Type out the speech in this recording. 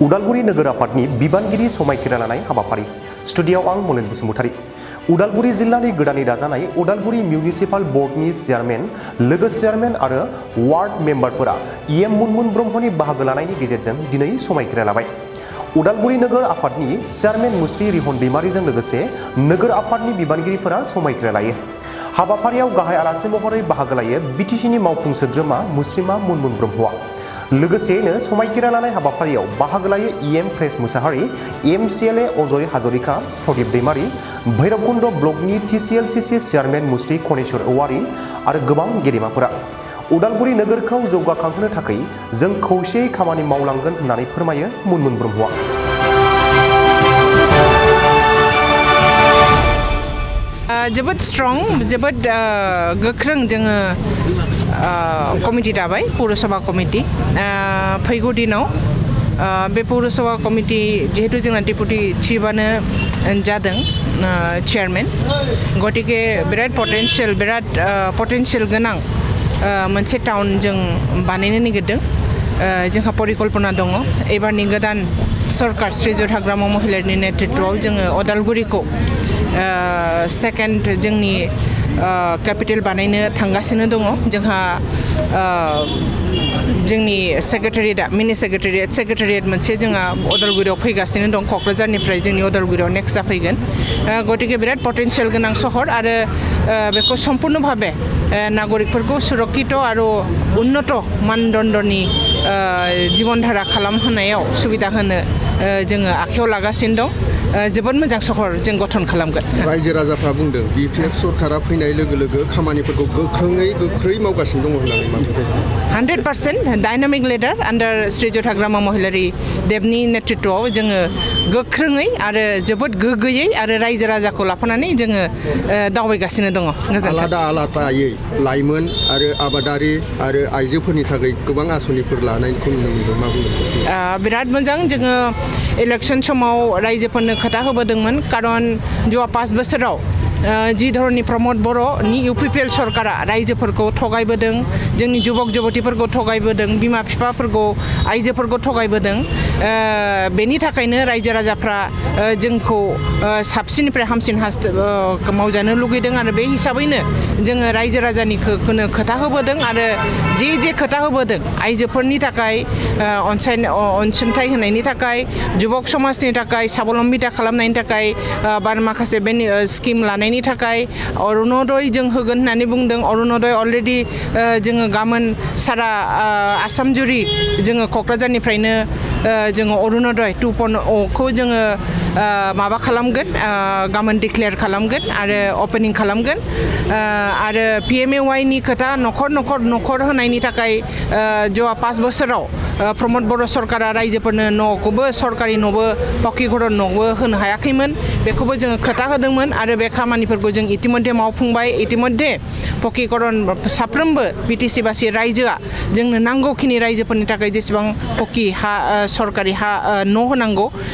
उदालगुरि नोगोर आफादनि बिबानगिरि समायखिरा लानाय हाबाफारि स्टुडिय'आव आं मलेन बसुमतारी। उदालगुरि जिल्लानि गोदानै दाजानाय उदालगुरि मिउनिसिपाल बर्डनि चेयारमेन लोगो चेयारमेन आरो वार्ड मेम्बारफोरा इएम मुनमुन ब्रह्मनि बाहागो लानायनि गेजेरजों दिनै समायखिरा लाबाय। उदालगुरि नोगोर आफादनि चेयारमेन मुस्रि रिहन दैमारिजों लोगोसे नोगोर आफादनि बिबानगिरिफोरा समायखिरा लायो। हाबाफारियाव गाहाय आलासि महरै बाहागो लायो बिटिसिनि मावफुं सोद्रोमा मुस्रिमा मुनमुन ब्रह्मआ। लोगोसेयैनो समायखिरा लानाय हाबाफारियाव बाहागो लायो इएम प्रेस मुसाहारि, एमसिएलए अजय हाजरिका, प्रदीप दैमारि, भैरबकुंड ब्लकनि टिसिएलसिसि चेयारमेन मुस्रि खनेश्वर औवारि आरो गोबां गेदेमाफोरा। उदालगुरि नोगोरखौ जौगाखांहोनो थाखाय जों खौसेयै खामानि मावलांगोन होननानै फोरमायो मुनमुन ब्रह्मआ। जोबोद स्ट्रं, जोबोद गोख्रों जोङो कमिटि दाबाय, पौरसभा कमिटि। फैगौ दिनाव बे पौरसभा कमिटि जिहेतु जोंना डेपुटि चिफआनो जादों चेयारमेन, गतिके बिराद पटेन्सियेल गोनां मोनसे टाउन जों बानायनो नागिरदों। जोंहा परिकल्पना दङ। एबारनि गोदान सरकार श्रीजुत हाग्रामा महिलारिनि नेतृत्वआव जोङो उदालगुरिखौ सेकेन्ड जोंनि केपिटेल बानायनो थांगासिनो दङ। जोंहा जोंनि सेक्रेटारियेटआ मिनि सेक्रेटारियेट मोनसे जोंहा उदालगुरियाव फैगासिनो दं। क'क्राझारनिफ्राय जोंनि उदालगुरियाव नेक्स्ट जाफैगोन। गतिके बिराद पटेन्सियेल गोनां सहर आरो बेखौ सम्पूर्ण भाबे नागरिकफोरखौ सुरक्षित आरो उन्नत मानदण्डनि जीवन धारा खालामहोनायाव सुबिदा होनो जोङो आखायाव लागासिनो दं। जोबोद मोजां सहर जों गठन खालामगोन। रायजो राजाफ्रा बुंदों बिपिएफ सरकारा फैनाय लोगो लोगो खामानिफोरखौ गोख्रै मावगासिनो दङ होननानै माबायदि? 100% डायनामिक लिडार आन्डार श्रीजुत हाग्रामा महिलारि देबनि नेतृत्वआव जोङो गोख्रोङै आरो जोबोद गोग्गोयै आरो रायजो राजाखौ लाफानानै जोङो दावबायगासिनो दङ। आलादायै लाइमोन आरो आबादारि आरो आइजोफोरनि थाखाय गोबां आसनिफोर लानायखौ नुनो मोनदों। मा बुंदों? बिराद मोजां। जोङो इलेक्सन समाव रायजोफोरनो खोथा होबोदोंमोन, खारन जवा 5 बोसोराव जि धरननि प्रमद बर'नि इउपिपिएल सरकारा रायजोफोरखौ थगायबोदों, जोंनि जुबक जुबतिफोरखौ थगायबोदों, बिमा बिफाफोरखौ आइजोफोरखौ थगायबोदों। बेनि थाखायनो रायजो राजाफ्रा जोंखौ साबसिननिफ्राय हामसिन मावजानो लुगैदों आरो बे हिसाबैनो जोङो रायजो राजानि खोथा होबोदों आरो जे खोथा होबोदों आइजोफोरनि थाखाय अनसुंथाइ होनायनि थाखाय, जुबक समाजनि थाखाय साबलम्बिता खालामनायनि थाखाय बा माखासे स्किम लानायनि थाखाय अरुणोदय जों होगोन होननानै बुंदों। अरुणोदय अलरेडि जोङो गाबोन सारा आसाम जुरि जोङो क'क्राझारनिफ्रायनो जोङो अरुणोदय 2.0खौ जोङो माबा खालामगोन, गाबोन डिक्लेयार खालामगोन आरो अपेनिं खालामगोन। आरो PMAY खोथा न'खर होनायनि थाखाय जवा 5 बोसोराव प्रमद बर' सरकारा रायजोफोरनो न'खौबो सरकारि न'बो पक्की घर न'बो होनो हायाखैमोन। बेखौबो जोङो खोथा होदोंमोन आरो बे खामानिफोरखौ जों इतिमध्ये मावफुंबाय। इतिमध्ये पक्की घर साफ्रोमबो बिटिसि बासि रायजोआ जोंनो नांगौखिनि रायजोफोरनि थाखाय जेसेबां पक्की हा सरकारि हा न' होनांगौ